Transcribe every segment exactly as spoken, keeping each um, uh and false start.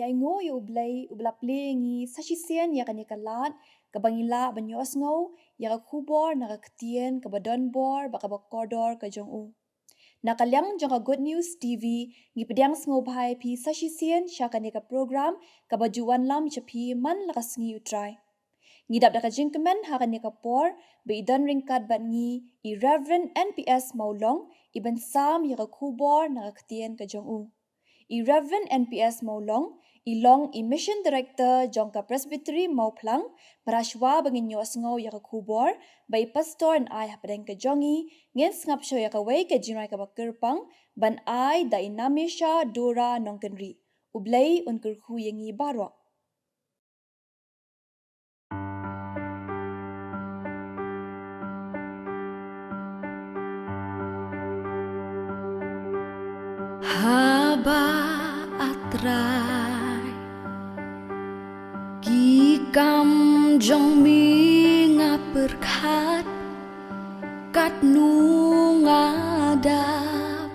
Ïainguh ïa U Blei uba la plie ïa ngi sa shisien ïa kane ka lad kaba ngi lah ban ïohsngew ïa ka khubor na ka ktien kaba don bor bad kaba kordor ka jong u. Na ka liang jong ka Good News T V, ngi pdiang sngewbha ïa phi sa shisien sha kane ka program kaba ju wanlam sha phi man la ka sngi U Trai. Ngi dap da ka jingkmen ha kane ka por ba i don ryngkat bad ngi i Reverend N P S Mawlong, i ban sam ïa ka khubor na ka ktien ka jong u. I Reverend N P S Mawlong i long i Mission Director jong ka Presbytery Mawphlang. Bad hashwa ba ngin ïohsngew ïa ka khubor ba i pastor yn ai hapdeng ka jong ngi, ngin sngap shuwa ïa kawei ka jingrwai kaba kyrpang ban ai da i Namesha Dora Nongkynrih. U Blei un kyrkhu ïa ngi baroh. Haba A Trai, ki kam jong me nga pyrkhat, katno nga dap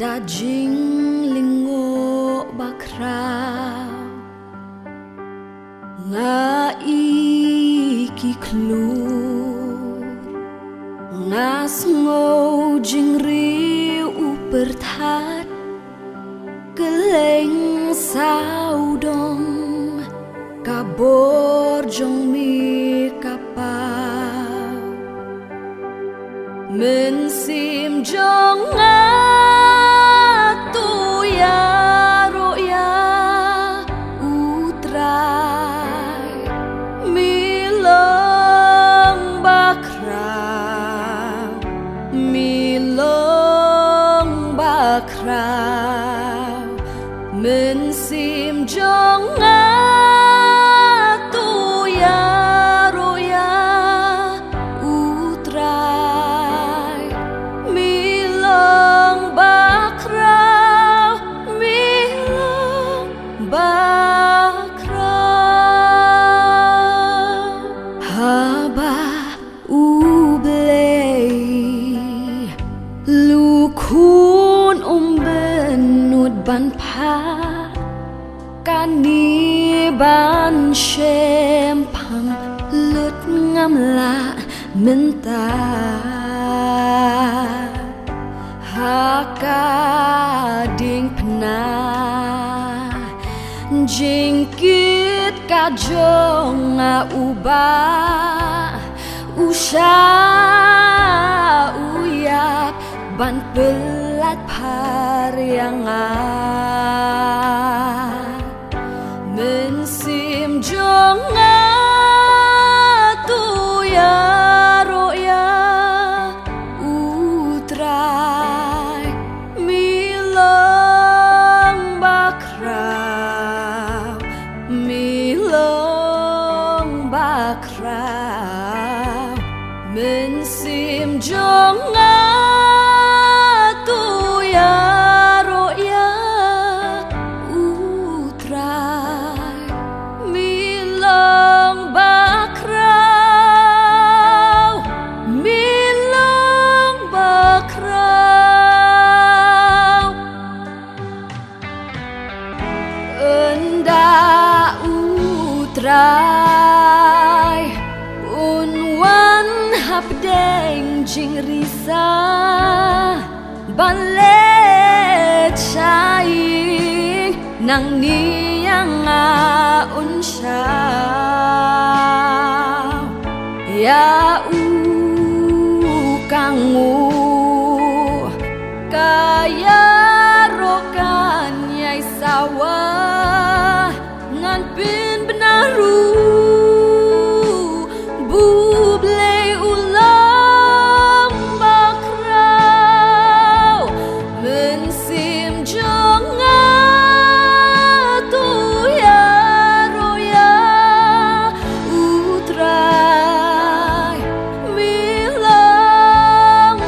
da jinglyngngoh bakhraw. Nga i ki khlur, nga sngew jingriew u pyrthat, kylleng sawdong ka bor jong me ka paw. Mynsiem jong nga to ïaroh ïa U Trai, me long bakhraw, me long bakhraw. Mynsiem jong nga to ïaroh ïa U Trai, me long bakhraw, me long bakhraw. Haba U Blei, lukun um bynnud ban phah, kane ban shemphang lut ngam lah mynta. Ha ka diengphna jingkit ka jong nga uba u shah u ïap ban pyllait phar ïa nga. Mynsiem jong nga to ïaroh ïa U Trai, me long bakhraw, me long bakhraw. Mynsiem jong nga to ïaroh ïa U Trai, me long bakhraw, me long bakhraw. Ynda U Trai un wan hapdeng jingrisa ban leit sha ïing, nangne ïa nga un shaw ïa u kanguh. Ka ïaroh kan ïai sawa, ngan pynbna ruh ba U Blei u long bakhraw. Mynsiem jong nga to ïaroh ïa U Trai, me long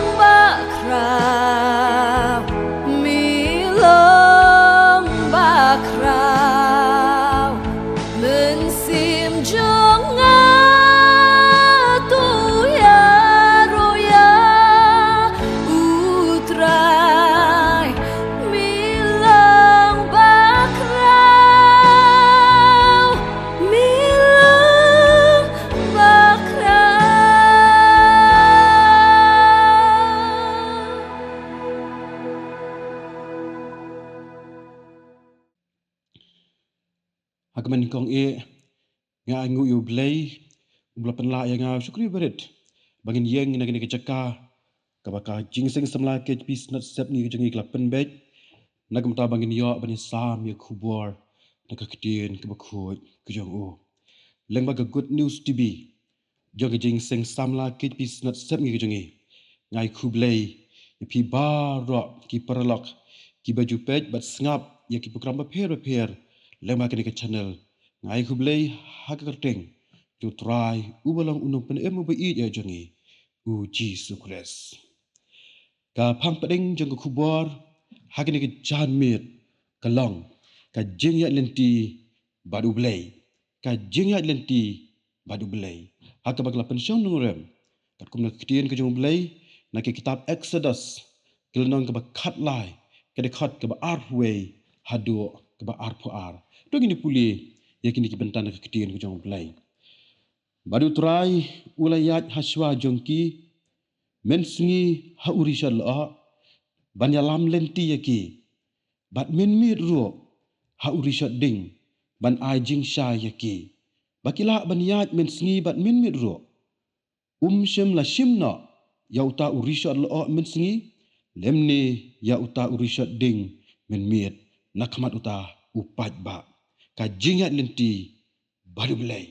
Nga ainguh ïa U Blei, uba la pynlah ïa nga u shakri barit, ba ngin ïeng na kane ka jaka, kaba ka Jingïaseng Samla K H P Synod Sepngi ka jong ngi ka la pynbeit, na ka bynta ba ngin ïoh ban ïasam ïa ka khubor na ka Ktien kaba khuid ka jong U. Lyngba ka Good News T V jong ka Jingïaseng Samla K H P Synod Sepngi ka jong ngi, nga ai khublei ïa phi baroh ki paralok kiba ju peit bad sngap ïa ki program bapher bapher lyngba kane ka channel. Nga ai khublei ha ka kyrteng jong U Trai, uba long U Nongpynim uba ïeit ïa jong ngi, U Jisu Khrist. Ka phang pdeng jong ka khubor ha kane ka janmiet ka long: Ka jingïaid lynti bad U Blei. Ka jingïaid lynti bad U Blei. Ha kaba ka la pynshong nongrim katkum na ka Ktien ka jong U Blei, na ka kitab Exodus, ka lynnong kaba khatlai, ka dkhot kaba arphew wei haduh kaba arphew ar. To ngin ïa pule ïa kine ki bynta na ka Ktien ka jong U Blei. Bad U Trai u la ïaid ha shuwa jong ki mynsngi ha u rishot lyoh, ban ïalam lynti ïa ki, bad mynmiet ruh ha u rishot ding, ban ai jingshai ïa ki, ba ki lah ban ïaid mynsngi bad mynmiet ruh. Um shym la shim noh ïa uta u rishot lyoh mynsngi, lymne ïa uta u rishot ding mynmiet na khmat uta u paidbah. Ka jingïaid lynti bad U Blei.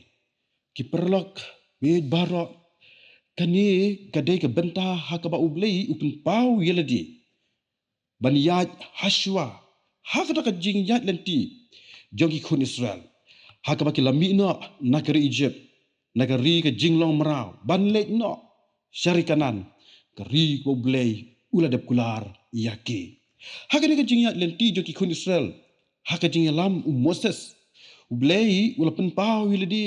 Ki paralok, phi baroh, kane ka dei ka bynta ha kaba U Blei u pynpaw ïa lade ban ïaid ha shuwa ha kata ka jingïaid lynti jong ki khun Israel, ha kaba ki la mih noh na ka ri Ijipt, na ka ri ka jinglong mraw, ban leit noh sha ri Kanaan, ka ri kaba U Blei u la dep kular ïa ki. Ha kane ka jingïaid lynti jong ki khun Israel, ha ka jingïalam u Moses, U Blei u la pynpaw ïa lade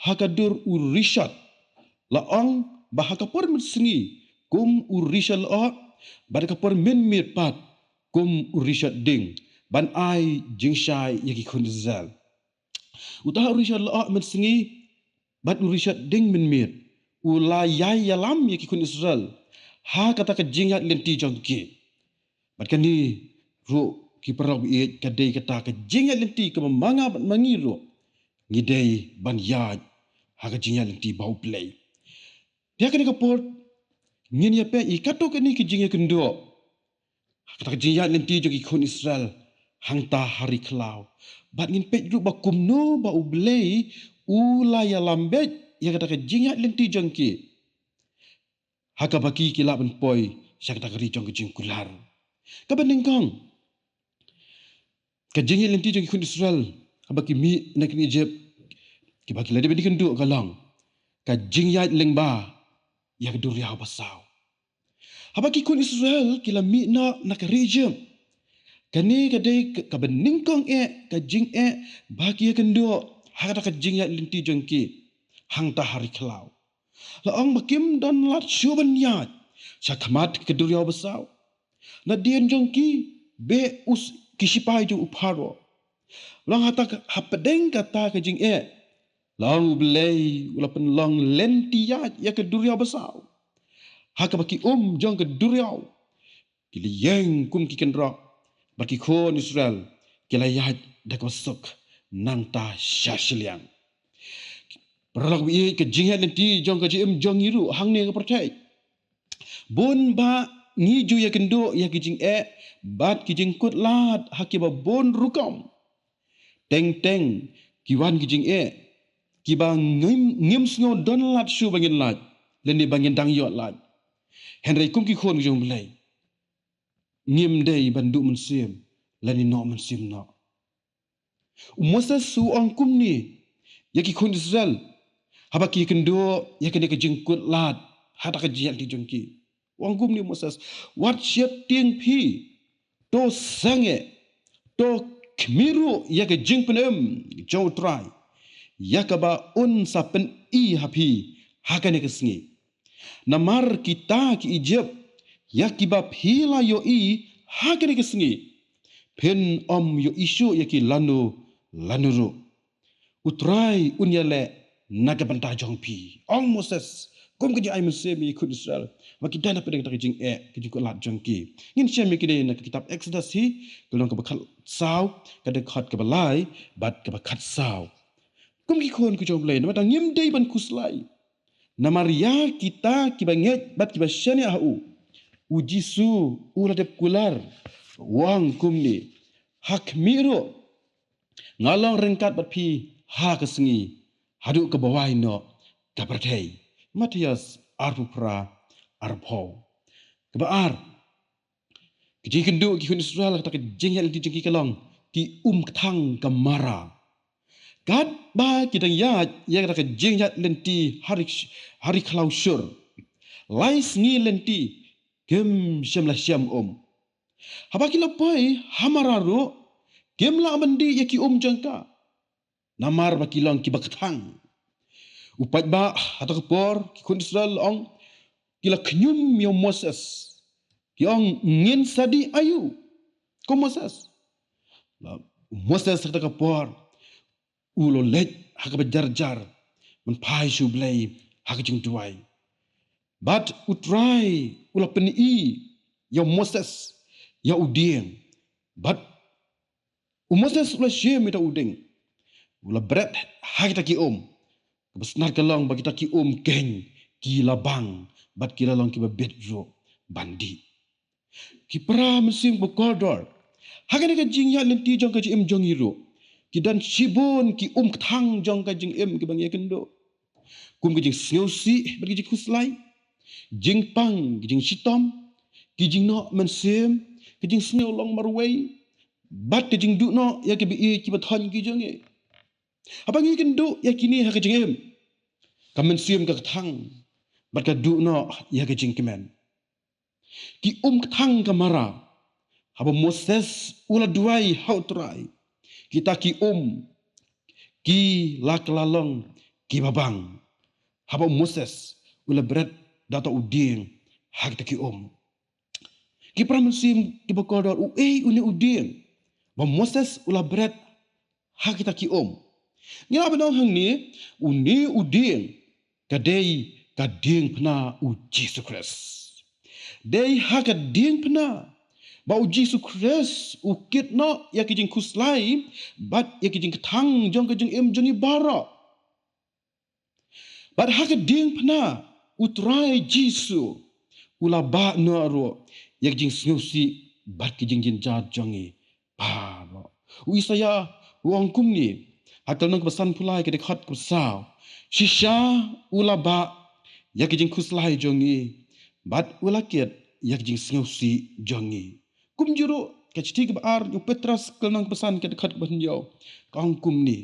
ha ka dur u rishot, la ong ba ha ka por mynsngi kum u rishot lyoh, bad ha ka por mynmiet pat kum u rishot ding, ban ai jingshai ïa ki khun Israel. Uta u rishot lyoh mynsngi bad u rishot ding mynmiet u la ïai ïalam ïa ki khun Israel ha kata ka jingïaid lynti jong ki. Bad kane ruh, ki paralok ba ïeit, ka dei kata ka jingïaid lynti kaba ma nga bad ma ngi ruh ngi dei ban ïaid ha ka jingïaid lynti bad U Blei. Te ha kane ka por ngin ïa peit ïa kato kane ka jingïakynduh, kata ka jingïaid lynti jong ki khun Israel hangta ha ri khlaw. Bad ngin peit ruh ba kumno ba U Blei u la ïalam beit ïa kata ka jingïaid lynti jong ki, ha kaba ki, ki lah ban poi sha kata ka ri jong ka jingkular. Kaba nyngkong, ka jingïaid lynti jong ki khun Israel haba ki mih na ka ri Ijipt, kiba ki la dep ban ïakynduh ka long ka jingïaid lyngba ïa ka duriaw basaw. Haba ki khun Israel ki la mih noh na ka ri Ijipt, kane ka dei ka, kaba nyngkong eh ka jingeh ba ki ïakynduh ha kata ka jingïaid lynti jong ki hangta ha ri khlaw. La ong ba kim don lad shuh ban ïaid sha khmat ka duriaw basaw. Nadien jong ki, beh u s-, ki shipai jong u Pharaoh. La ong hata ka, hapdeng kata ka jingeh, la ong U Blei u la pynlong lynti ïaid ïa ka duriaw basaw, ha kaba ki um jong ka duriaw ki la ïeng kum ki kynroh, bad ki khun Israel ki la ïaid da kaba suk nangta sha shiliang. Paralok ba ïeit, ka jingïaid lynti jong ka jingim jong ngi ruh hangne ha ka pyrthei, bun bah ngi ju ïakynduh ïa ki jingeh bad ki jingkut lad ha kiba bun rukom. Teng teng ki wan ki jingeh kiba ngim, ngim sngew don lad shuh ba ngin lait, lane ba ngin dang ïoh lait. Hynrei kum ki khun jong U Blei, ngim dei ban duh mynsiem lane noh mynsiem noh. U Moses u ong kumne ïa ki khun Israel haba ki ïakynduh ïa kane ka jingkut lad ha kata ka jingïaid lynti jong ki. U ong kumne u Moses: Wat sheptieng phi, to sangeh, to khmih ruh ïa ka jingpynim jong U Trai, ïa kaba un sa pyni ha phi ha kane ka sngi. Namar kita ki Ijipt ïa kiba phi la ïohi ha kane ka sngi, phin ym ïohi shuh ïa ki lano lano ruh. U Trai un ïaleh na ka bynta jong phi. Ong Moses kum ka jingai mynsiem ïa ki khun Israel ba ki don hapdeng kata ka jingeh, ka jingkut lad jong ki. Ngin shem ïa kine na ka kitab Exodus hi, ka lynnong kaba khatsaw, ka dkhot kaba lai bad kaba khatsaw. Kum ki khun ki jong U Blei, namar ta ngim dei ban khuslai. Namar ïa kita kiba ngeit bad kiba shaniah ha u, U Jisu u la dep kular, u ong kumne: Ha khmih ruh, nga long ryngkat bad phi ha ka sngi, haduh kaba wai noh ka pyrthei. Mathaios arphew phra arphew. Kaba ar, ka jingkynduh ki khun Israel ha kata ka jingïaid lynti jong ki ka long ki um kthang ka mara. Katba ki dang ïaid ïa kata ka jingïaid lynti ha ri, ha ri khlaw shur, lai sngi lynti, kim shym la shem um. Haba ki la poi ha mara ruh, kim lah ban dih ïa ki um jong ka, namar ba ki long kiba kthang. U paidbah ha kata ka por, ki khun Israel, ong, ki la khñium ïa u Moses. Ki ong, ngin sa dih aïu ko Moses? Ba u Moses ha kata ka por u la leit ha kaba jar jar ban phai sha U Blei ha ka jingduwai. Bad U Trai u la pyni ïa u Moses ïa u dieng. Bad u Moses u la shim ïa uta u dieng, u la bret ha kita ki um. Kaba sngewtynnat ka long ba kita ki um keiñ ki la bang, bad ki la long kiba bit ruh ban dih. Ki para mynsiem ba kordor, ha kane ka jingïaid lynti jong ka jingim jong ngi ruh, ki don shibun ki um kthang jong ka jingim kiba ngi ïakynduh. Kum ka jingsngewsih bad ka jingkhuslai, jingpang, ka jingshitom, ka jingnoh mynsiem, ka jingsngew long marwei, bad ka jingduh noh ïa kiba ïeit kiba thoh ki jong ngi. Haba ngi ïakynduh ïa kine ha ka jingim, ka mynsiem ka kthang bad ka duh noh ïa ka jingkmen. Ki um kthang ka mara. Haba u Moses u la duwai ha U Trai, kita ki um ki la kylla long kiba bang. Haba u Moses u la bret da uta u dieng ha kita ki um. Ki para mynsiem kiba kordor, uei une u dieng ba u Moses u la bret ha kita ki um? Ngi lah ban ong hangne, une u dieng ka dei ka diengphna U Jisu Khrist. Dei ha ka diengphna ba U Jisu Khrist u kit noh ïa ka jingkhuslai bad ïa ka jingkthang jong ka jingim jong ngi baroh. Bad ha ka diengphna U Trai Jisu u la bah noh ruh ïa ka jingsngewsih bad ka jingjynjar jong ngi baroh. U Isaïah u ong kumne ha ka lynnong kaba sanphew lai, ka dkhot kaba saw: Shisha u la bah ïa ka jingkhuslai jong ngi, bad u la kit ïa ka jingsngewsih jong ngi. Kumjuh ruh ka shithi kaba ar u Petros, ka lynnong kaba san, ka dkhot kaba hynñiew, ka ong kumne: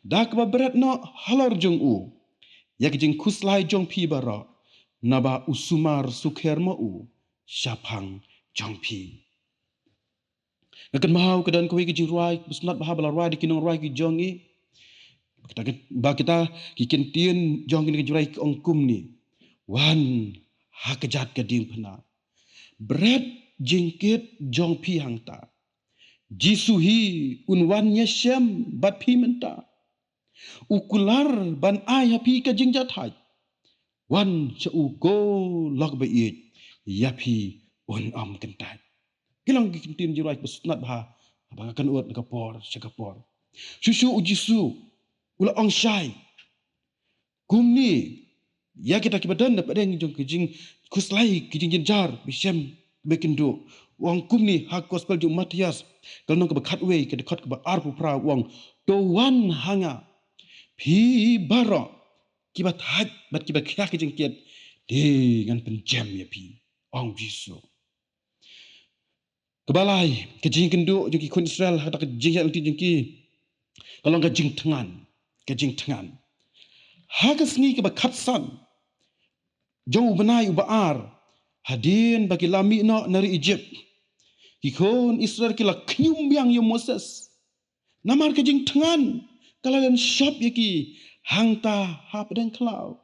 Da kaba bret noh halor jong u ïa ka jingkhuslai jong phi baroh, naba u sumar sukher ma u shaphang jong phi. Nga kynmaw ka don kawei ka jingrwai ba sngewtynnat bha ba la rwai da ki nongrwai ki jong ngi. Ba kita ki ktien jong kine ki jingrwai ki ong kumne: Wan ha kjat ka diengphna, bret jingkit jong phi hangta. Jisu hi un wan ïashem bad phi mynta. U kular ban ai ha phi ka jingjahthait. Wan sha u ko lok ba ïeit, ïa phi un ym kyntait. Ki long ki ktien jingrwai ba sngewtynnat bha, ba nga kynnoh na ka por sha ka por. Shuh shuh U Jisu u la ong shai kumne ïa kita kiba don na pdeng jong ka jingkhuslai, ka jingjynjar, ba shem ba kynduh. U ong kumne ha ka gospel jong u Mathaios, ka lynnong kaba khatwei, ka dkhot kaba arphew phra, u ong: To wan ha nga phi baroh kiba thait bad kiba khia ka jingkit, te ngan pynjem ïa phi, ong Jisu. Kaba lai, ka jingkynduh jong ki khun Israel ha kata ka jingïaid lynti jong ki ka long ka jingthngan, ka jingthngan. Ha ka sngi kaba khatsan jong u bnai uba ar, hadien ba ki la mih noh na ri Ijipt, ki khun Israel ki la khñium biang ïa u Moses. Namar ka jingthngan ka la len shop ïa ki hangta hapdeng khlaw.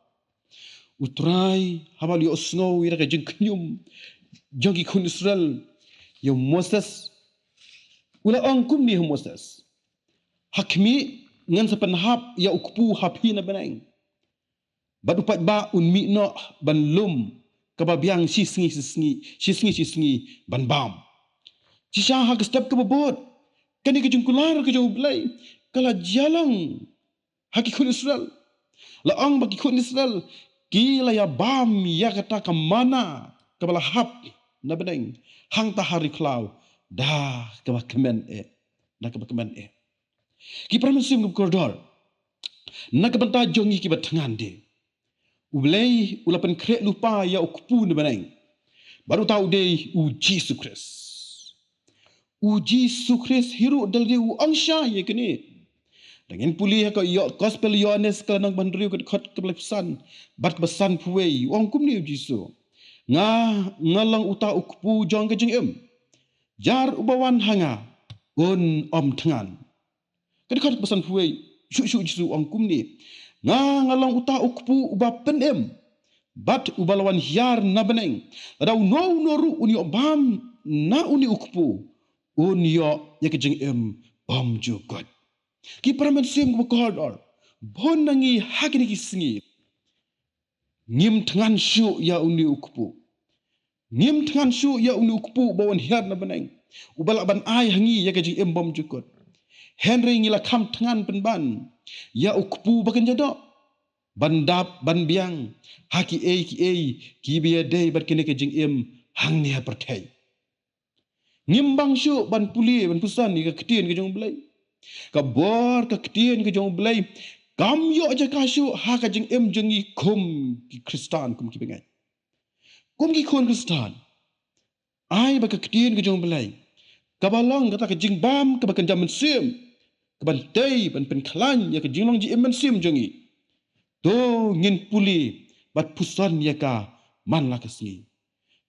U Trai haba u la ïohsngew ïa ka jingkhñium jong ki khun Israel ïa u Moses, u la ong kumne ha u Moses: Ha khmih, ngan sa pynhap ïa u kpu ha phi na bneng. Bad u paidbah un mih noh ban lum kaba biang shi sngi shi sngi, shi sngi shi sngi ban bam. Shisha ha ka step kaba bud, kane ka jingkular ka jong U Blei ka la jia long ha ki khun Israel. La ong ba ki khun Israel ki la ïa bam ïa kata ka manna kaba la hap na bneng hangta ha ri khlaw da kaba kmen eh, da kaba kmen eh. Ki para mynsiem kiba kordor, na ka bynta jong ngi kiba thngan de, U Blei u la pynkhreh lypa ïa u kpu na bneng, bad uta u dei U Jisu Khrist. U Jisu Khrist hi ruh da lade u ong shai ïa kane. Da ngin pule ha ka Yo-, Gospel Ïoannis ka lynnong ba hynriew ka dkhot kaba laiphew san bad kaba sanphew wei, u ong kumne U Jisu: Nga, nga long uta u kpu jong ka jingim. Jar uba wan ha nga un ym thngan. Ka dkhot kaba sanphew wei, shuh shuh Jisu u ong kumne: Nga, nga long uta u kpu uba pynim, bad uba la wan hiar na bneng, lada uno uno ruh un ïoh bam na une u kpu, un ïoh ïa ka jingim bymjukut. Ki para mynsiem kiba kordor, bun na ngi ha kine ki sngi ngim thngan shuh ïa une u kpu. Ngim thngan shuh ïa une u kpu uba wan hiar na bneng, uba lah ban ai ha ngi ïa ka jingim bymjukut. Hynrei ngi la kham thngan pynban ïa u kpu ba kynja doh, ban dap ban biang ha kiei kiei kiba ïadei bad kane ka jingim hangne ha pyrthei. Ngim bang shuh ban pule, ban puson ïa ka ktien ka jong U Blei. Ka bor ka ktien ka jong U Blei kam ïoh jaka shuh ha ka jingim jong ngi kum ki Khristan, kum ki bangeit, kum ki khun Khristan. Ai ba ka ktien ka jong U Blei kaba long kata ka jingbam kaba kynja mynsiem, kaban tei ban pynkhlaiñ ïa ka jinglong jingim mynsiem jong ngi. To ngin pule bad puson ïa ka man la ka sngi,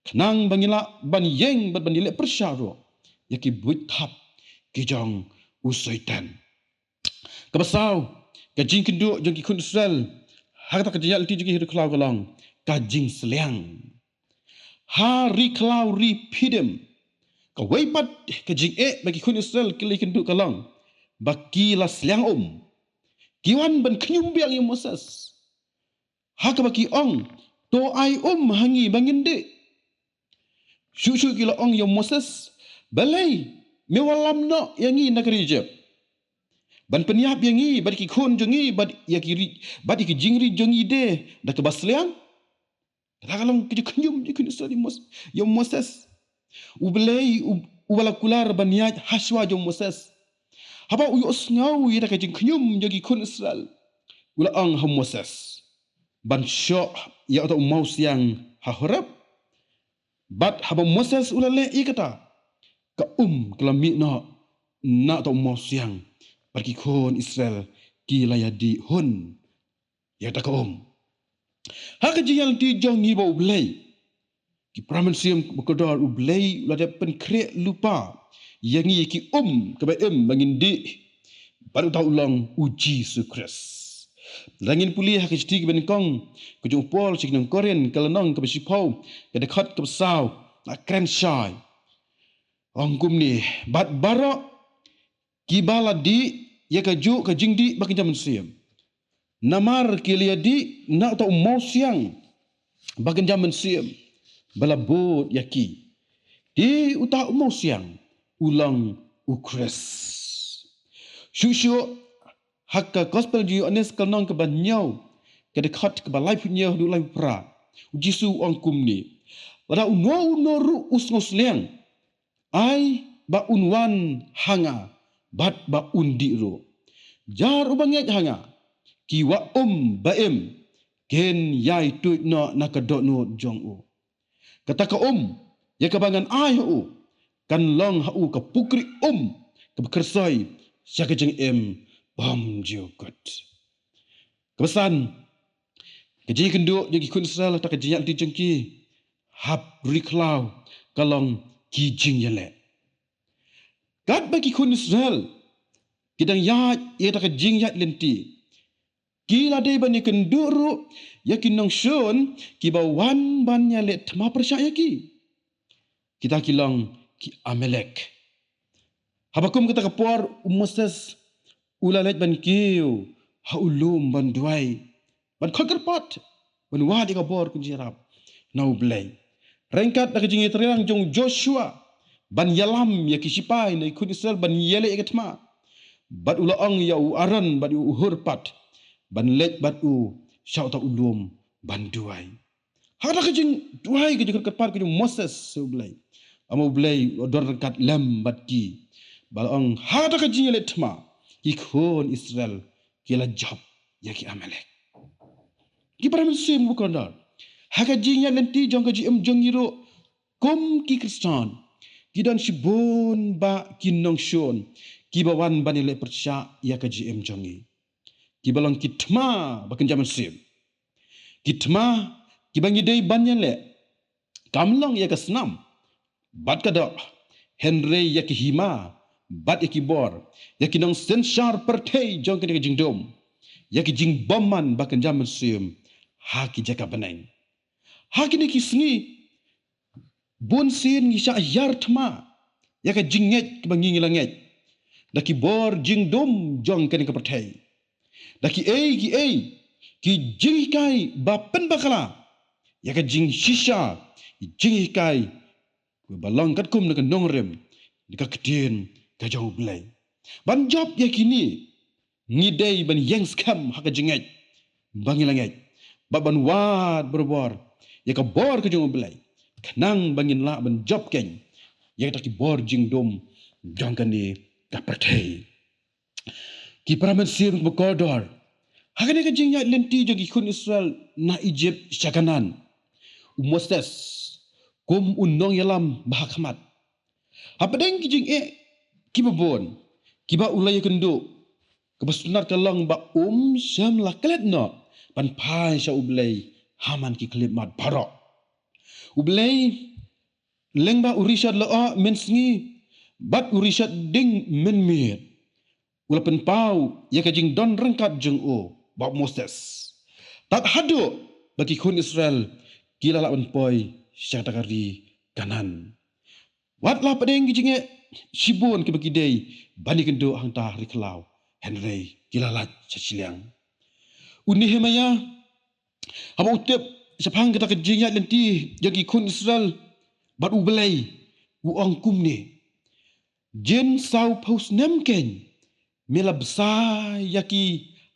khnang ba ngin lah ban ïeng bad ban ïaleh pyrshah ruh ïa ki buit thap ki jong u Soitan. Kaba saw, ka jingkynduh jong ki khun Israel ha kata ka jingïaid lynti jong ki ha ri khlaw ka long ka jingsliang. Ha ri khlaw ri Pidim, kawei pat ka jingeh ba ki khun Israel ki la ïakynduh ka long ba ki la sliang um. Ki wan ban khñium biang ïa u Moses, ha kaba ki ong: To ai um ha ngi ba ngin dih. Shuh shuh ki la ong ïa u Moses: Balei me wallam noh ïa ngi na ka ri Ijipt, ban pynïap ïa ngi bad ki khun jong ngi bad ïa ki ri, bad ïa ki jingri jong ngi de da kaba sliang? Kata ka long ka jingkhñium jong ki khun Israel ïa u Mos-, ïa u Moses. U Blei u, uba la kular ban ïaid hashwa jong u Moses, haba u ïohsngew ïa kata ka jingkhñium jong ki khun Israel, u la ong ha u Moses ban shoh ïa uta u mawsiang ha Horeb. Bad haba u Moses u la leh ïa kata, ka um ka la mih noh na uta u mawsiang, bad ki khun Israel ki la ïadih hun ïa kata ka um. Ha ka jingïaid lynti jong ngi bad U Blei, ki para mynsiem ba kordor, U Blei u la dep pynkhreh lypa ïa ngi ïa ki um kiba im ba ngin dih, bad uta u long U Jisu Khrist. Lada ngin pule ha ka shithi kaba nyngkong ka jong u Paul sha ki nong Korinth, ka lynnong kaba shiphew, ka dkhot kaba saw, la kren shai. Ong kumne: Bad baroh kiba la dih ïa kajuh ka jingdih ba kynja mynsiem, namar ki la ïadih na uta u mawsiang ba kynja mynsiem ba la bud ïa ki. Te uta u mawsiang u long U Khrist. Shuh shuh ha ka Gospel jong u Ïoannis ka lynnong kaba hynñiew, ka dkhot kaba laiphew hynñiew haduh laiphew phra, U Jisu u ong kumne: Lada uno uno ruh u sngewsliang, ai ba un wan ha nga bad ba un dih ruh. Jar uba ngeit ha nga, ki wah um ba im kin ïai tuid noh na ka dohnud jong u. Kata ka um ïa kaba ngan ai ha u kan long ha u ka pukri um kaba khyrsoi sha ka jingim bymjukut. Kaba san, ka jingïakynduh jong ki khun Israel ha kata ka jingïaid lynti jong ki ha ri khlaw ka long ki jingïaleh. Katba ki khun Israel ki dang ïaid ïa kata ka jingïaid lynti, ki la dei ban ïakynduh ruh ïa ki nongshun kiba wan ban ïaleh thma pyrshah ïa ki. Kita ki long ki Amalek. Haba kum kata ka por u Moses u la leit ban kiew ha u lum ban duwai, ban khot kyrpad, ban wad ïa ka bor ka jingïarap na U Blei. Ryngkat da ka jingïatreilang jong u Joshua ban ïalam ïa ki shipai na ki khun Israel ban ïaleh ïa ka thma. Bad u la ong ïa u Aaron bad ïa u Hur pat ban leit bad u sha uta u lum ban duwai. Ha kata ka jingduwai ka jingkyrpad ka jong u Moses sha U Blei, ong U Blei u don ryngkat lem bad ki. Ba la ong ha kata ka jingïaleh thma ki khun Israel ki la jop ïa ki Amalek. Ki para mynsiem ba kordor, ha ka jingïaid lynti jong ka jingim jong ngi ruh kum ki Khristan, ki don shibun bah ki nongshun kiba wan ban ïaleh pyrshah ïa ka jingim jong ngi, kiba long ki thma ba kynja mynsiem. Ki thma kiba ngi dei ban ïaleh kam long ïa ka snam bad ka doh, hynrei ïa ki hima bad ïa ki bor, ïa ki nongsynshar pyrthei jong kane ka jingdum, ïa ki jingbymman ba kynja mynsiem ha ki jaka bneng. Ha kine ki sngi, bun sien ngi shah ïar thma ïa ka jingngeit kaba ngi ngi la ngeit da ki bor jingdum jong kane ka pyrthei, da kiei kiei ki jinghikai ba pynbakla ïa ka jingshisha, ki jinghikai ba long katkum na ka nongrim na ka ktien ka jong U Blei. Ban jop ïa kine, ngi dei ban ïeng skhem ha ka jingngeit ba ngi la ngeit, bad ban wad barabor ïa ka bor ka jong U Blei, khnang ba ngin lah ban jop keiñ ïa kita ki bor jingdum jong kane ka pyrthei. Ki para mynsiem ba kordor, ha kane ka jingïaid lynti jong ki khun Israel na Ijipt sha Kanaan, u Moses kum u nongïalam ba ha khmat, hapdeng ki jingeh kiba bun kiba u la ïakynduh, kaba sngewtynnat ka long ba um shym la klet noh ban phai sha U Blei ha man ki khyllipmat baroh. U Blei lyngba u Richard Law Mynsngi bad u Richard Ding Mynmiet u la pynpaw ïa ka jingdon ryngkat jong u bad u Moses, tad haduh ba ki khun Israel ki la lah ban poi sha kata ka ri Kanaan. Wat la hapdeng ki jingeh shibun kiba ki dei ban ïakynduh hangta ha ri khlaw, hynrei ki la lait sha shiliang. U Nehemiah, haba u tip shaphang kata ka jingïaid lynti jong ki khun Israel bad U Blei, u ong kumne: Jin saw phew snem keiñ me la bsa ïa ki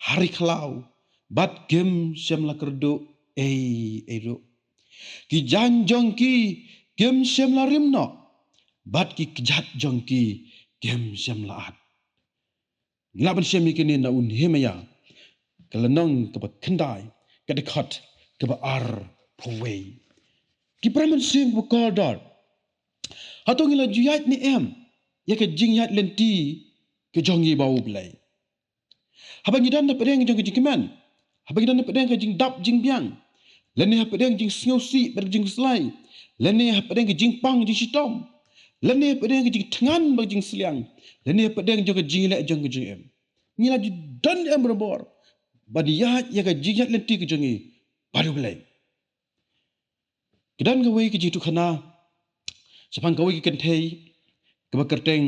ha ri khlaw, bad kim shym la kyrduh ei ei ruh. Ki jaiñ jong ki kim shym la rim noh, bad ki kjat jong ki kim shym la at. Ngi lah ban shem ïa kine na u Nehemiah, ka lynnong kaba khyndai, ka dkhot kaba arphew wei. Ki para mynsiem ba kordor, hato ngi la ju ïaid ne em ïa ka jingïaid lynti ka jong ngi bad U Blei? Haba ngi don hapdeng jong ka jingkmen, haba ngi don hapdeng ka jingdap jingbiang, lane hapdeng jingsngewsih bad jingshlei, lane hapdeng ka jingpang jingshitom, lane hapdeng ka jingthngan bad jingsliang, lane hapdeng jong ka jingïaleh jong ka jingim, ngi la ju don em barabor ban ïaid ïa ka jingïaid lynti ka jong ngi bad U Blei? Ki don kawei ka jingïathuhkhana shaphang kawei ka kynthei kaba kyrteng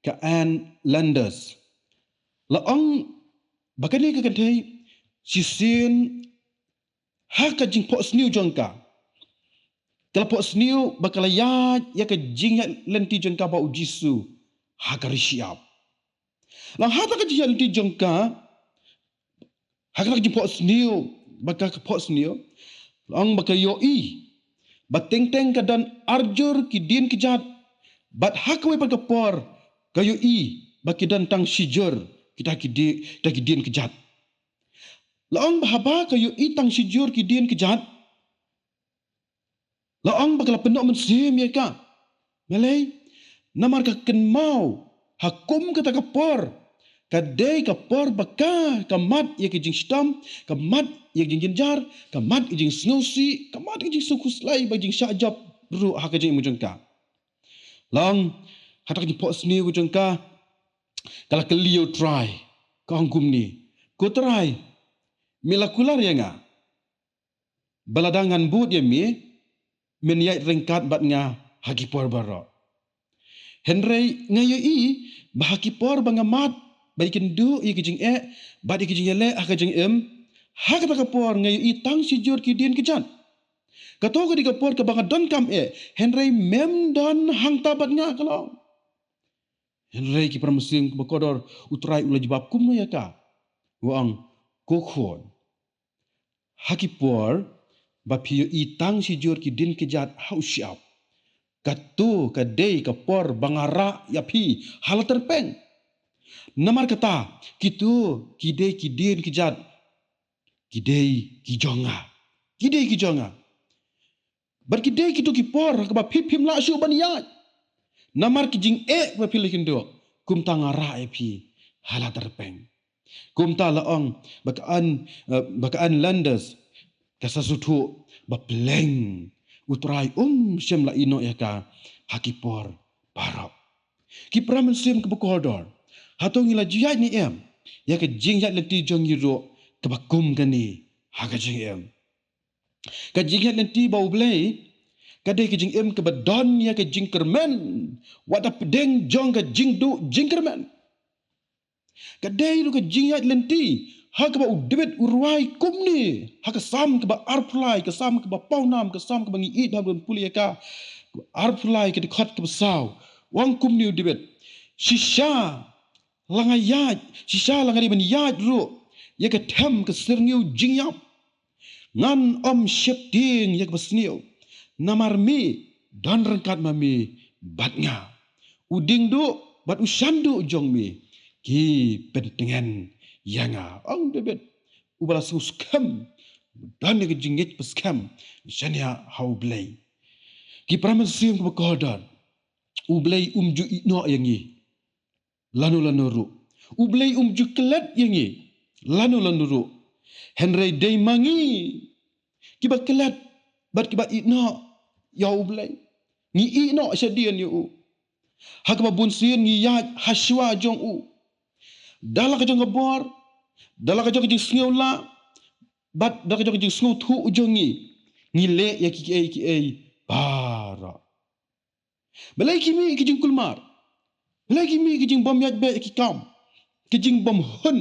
ka Ann Landers. La ong ba kane ka kynthei, shisien ha ka jingphohsniew jong ka, ka la phohsniew ba ka la ïaid ïa ka jingïaid lynti jong ka bad U Jisu ha ka ri shyiap. La ong ha kata ka jingïaid lynti jong ka, ha kata ka jingphohsniew, ba ka phohsniew, la ong ba ka ïohi ba teng teng ka don arjur ki dien kjat, bad ha kawei pat ka por ka ïohi ba ki don tang shijur kita ki di-, kita ki dien kjat. La ong ba haba ka ïohi tang shijur ki dien kjat, la ong ba ka la pynnoh mynsiem ïa ka. Balei? Namar ka kynmaw ha kum kata ka por, ka dei ka por ba ka, ka mad ïa ka jingshitom, ka mad ïa ka jingjynjar, ka mad ïa ka jingsngewsih, ka mad ïa ka jingsngewkhuslai bad jingshah jop ruh ha ka jingim jong ka. La ong ha kata ka jingphohsniew jong ka, ka la kylli ïa U Trai, ka ong kumne: Ko Trai, me la kular ïa nga ba lada ngan bud ïa me, men ïaid ryngkat bad nga ha ki por baroh. Hynrei nga ïohi ba ha ki por ba nga mad, ba ïakynduh ïa ki jingeh bad ïa ki jingïaleh ha ka jingim, ha kata ka por nga ïohi tang shijur ki dien kjat. Kato ka dei ka por kaba nga donkam eh, hynrei mem don hangta bad nga, ka la ong. Hynrei ki para mynsiem ba kordor, U Trai u la jubab kumno ïa ka? U ong: Ko khun, ha ki por ba phi ïohi tang shijur ki dien ki jat ha u shyiap, kato ka dei ka por ba nga rah ïa phi ha la tyrpeng. Namar kata, kito ki dei ki dien ki jat, ki dei ki jong nga. Ki dei ki jong nga. Bad ki dei kito ki por ha kaba phi phim lah shuh ban ïaid. Namar ki jingeh ba phi la ïakynduh, kumta nga rah ïa phi ha la tyrpeng. Kumta la ong ba ka Ann, eh, ba ka Ann Landers, ka sa sngewthuh ba pleng, U Trai um shym la ïehnoh ïa ka ha ki por baroh. Ki para mynsiem kiba kordor, hato ngi la ju ïaid ne em ïa ka jingïaid lynti jong ngi ruh kaba kum kane ha ka jingim? Ka jingïaid lynti bad U Blei ka dei ka jingim kaba don ïa ka jingkyrmen, wat hapdeng jong ka jingduh jingkyrmen. Ka dei ruh ka jingïaid lynti ha kaba u David u rwai kumne ha ka Salm kaba arphew lai, ka Salm kaba pawnam, ka Salm kaba ngi ïeit ba don pule ïa ka, kaba arphew lai, ka dkhot kaba saw. U ong kumne u David: Shisha la nga ïaid, shisha la nga dei ban ïaid ruh ïa ka them ka syrngiew jingïap, ngan ym sheptieng ïa kaba sniew, namar me don ryngkat ma me bad nga. U diengduh bad u shanduh jong me ki pyntngen ïa nga. Ong David, uba la sngewskhem, don ïa ka jingngeit ba skhem shaniah ha U Blei. Ki para mynsiem kiba kordor, U Blei um ju ïehnoh ïa ngi lano lano ruh. U Blei um ju klet ïa ngi lano lano ruh. Hynrei dei ma ngi kiba klet bad kiba ïehnoh ïa U Blei. Ngi ïehnoh shadien ïa u. Ha kaba bun sien ngi ïaid ha shuwa jong u. Da la ka jong ka bor, da la ka jong ka jingsngewlah, bad da la ka jong ka jingsngewthuh jong ngi, ngi leh ïa ki, kiei kiei baroh. Balei ki mih ki jingkulmar? Balei ki mih ki jingbym ïaid beit ki kam, ki jingbym hun,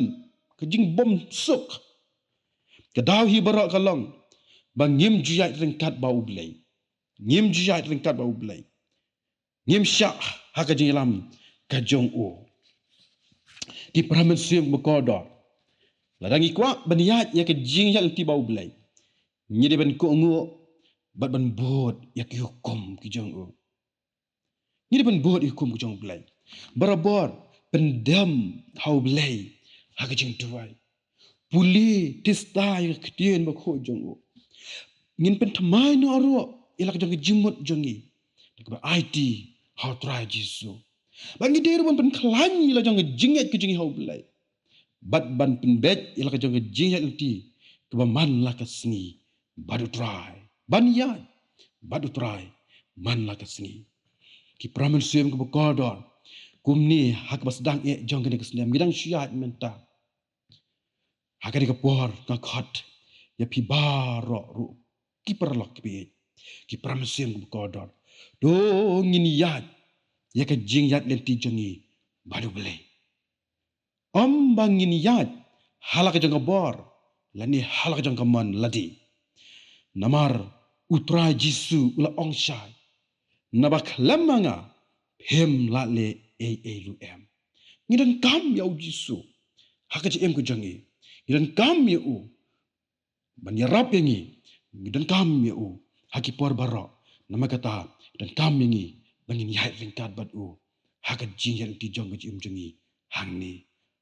ki jingbym suk? Ka daw hi baroh ka long ba ngim ju ïaid ryngkat bad U Blei. Ngim ju ïaid ryngkat bad U Blei. Ngim shah ha ka jingïalam ka jong u. Ki para mynsiem ba kordor, lada ngi kwah ban ïaid ïa ka jingïaid lynti bad U Blei, ngi dei ban kohnguh bad ban bud ïa ki hukum ki jong u. Ngi dei ban bud ïa ki hukum ki jong U Blei. Barabor pyndem ha U Blei ha ka jingduwai. Pule, tista ïa ka ktien bakhuid jong u. Ngin pynthymmai noh ruh ïa la ka jong ka jingmut jong ngi, da kaba aiti ha U Trai Jisu. Bad ngi dei ruh ban pynkhlaiñ ïa la jong ka jingngeit ka jong ngi ha U Blei, bad ban pynbeit ïa la ka jong ka jingïaid lynti kaba man la ka sngi bad U Trai, ban ïaid bad U Trai man la ka sngi. Ki para mynsiem kiba kordor, kumne ha kaba sdang eh jong kane ka snem, ngi dang shu ïaid mynta. Ha kane ka por nga khot ïa phi baroh ruh, ki paralok kiba ïeit, ki para mynsiem kiba kordor, to ngin ïaid ïa ka jingïaid lynti jong ngi bad U Blei. Ym ba ngin ïaid ha la ka jong ka bor lane ha la ka jong ka mon lade. Namar U Trai Jisu u la ong shai, naba khlem ma nga phim lah leh ei ei ruh em. Ngi donkam ïa U Jisu ha ka jingim ka jong ngi. Ngi donkam ïa u ban ïarap ïa ngi. Ngi donkam ïa u ha ki por baroh. Namar kata, ngi donkam ïa ngi ba ngin ïaid ryngkat bad u ha ka jingïaid lynti jong ka jingim jong ngi hangne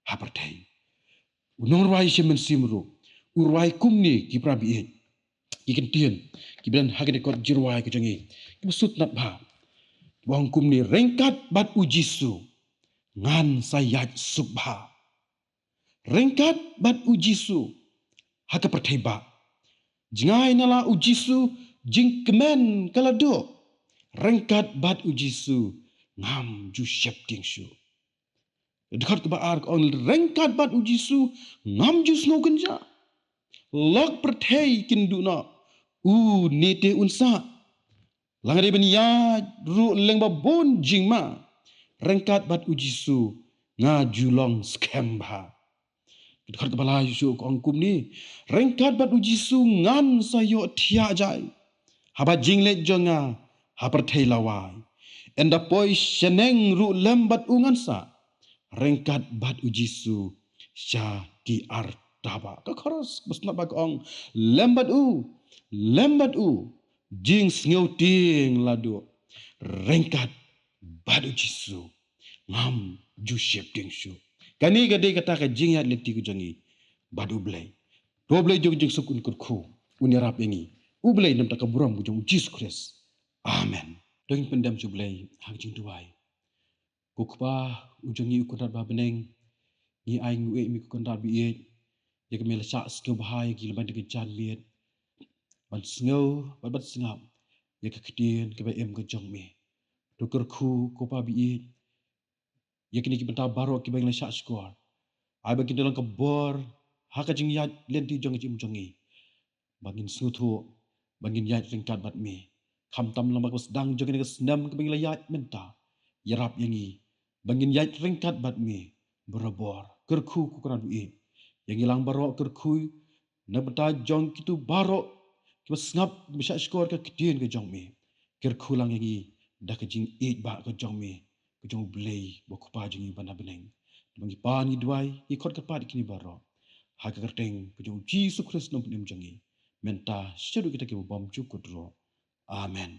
ha pyrthei. U nongrwai Isaiah mynsiem ruh u rwai kumne, ki para baieit, ki ktien kiba don ha kane ka kot jingrwai ka jong ngi kiba sngewtynnat bha. Ba ong kumne: Ryngkat bad U Jisu ngan sa ïaid suk bha. Ryngkat bad U Jisu ha ka pyrthei bah. Jngai na la U Jisu jingkmen ka la duh. Ryngkat bad U Jisu ngam ju sheptieng shuh. Dkhot kaba ar ka ong: Ryngkat bad U Jisu ngam ju sngew kynjah. Lok pyrthei kin duh noh, une te un sah. La nga dei ban ïaid ruh lyngba bun jingma, ryngkat bad U Jisu nga ju long skhem bha. Dkhot kaba lai shuh ka ong kumne: Ryngkat bad U Jisu ngan sa ïohthiah jai haba jingleit jong nga ha pyrthei la wai. Ynda poi shaneng ruh lem bad u ngan sah, ryngkat bad U Jisu sha ki ar taba ka chorus ba sngap ba ka ong, lem bad u, lem bad u, jingsngew tieng la duh, ryngkat bad u Jisu ngam ju sheptieng shuh. Kane ka dei kata ka jingïaid lynti ka jong ngi bad U Blei. To U Blei jong jingsuk un kyrkhu, un ïarap ïa ngi. U Blei namar ka burom ka jong u Jisu Khrist. Amen. To ngin pyndem sha U Blei ha ka jingduwai. Ko Kpa u jong ngi u Kynrad ba ha bneng, ngi ai ngi ïeit ïa me ko Kynrad ba ïeit, ïa ka me la shah sngew bha ïa ngi lem bad ka janmiet ban sngew bad ban sngap ïa ka ktien kaba im ka jong me. To kyrkhu ko Kpa ba ïeit ïa kine ki bynta baroh kiba ngi la shah shkor. Ai ba kin da long ka bor ha ka jingïaid lynti jong ka jingim jong ngi, ba ngin sngewthuh, ba ngin ïaid ryngkat bad me. Khamtam lang ba ka sdang jong kane ka snem kaba ngi la ïaid mynta, ïarap ïa ngi ba ngin ïaid ryngkat bad me barabor. Kyrkhu ko Kynrad ba ïeit ïa ngi lang baroh, kyrkhu na ka bynta jong kito baroh kiba sngap, kiba shah shkor ka ktien ka jong me. Kyrkhu lang ïa ngi da ka jingïeit ba ka jong me, ka jong U Blei ba u Kpa jong ngi ba na bneng. Ba ngi pan ngi duwai, ngi khot kyrpad ïa kine baroh ha ka kyrteng ka jong u Jisu Khrist, nongpynim jong ngi, mynta shaduh kita kiba bym ju kut ruh. Amen.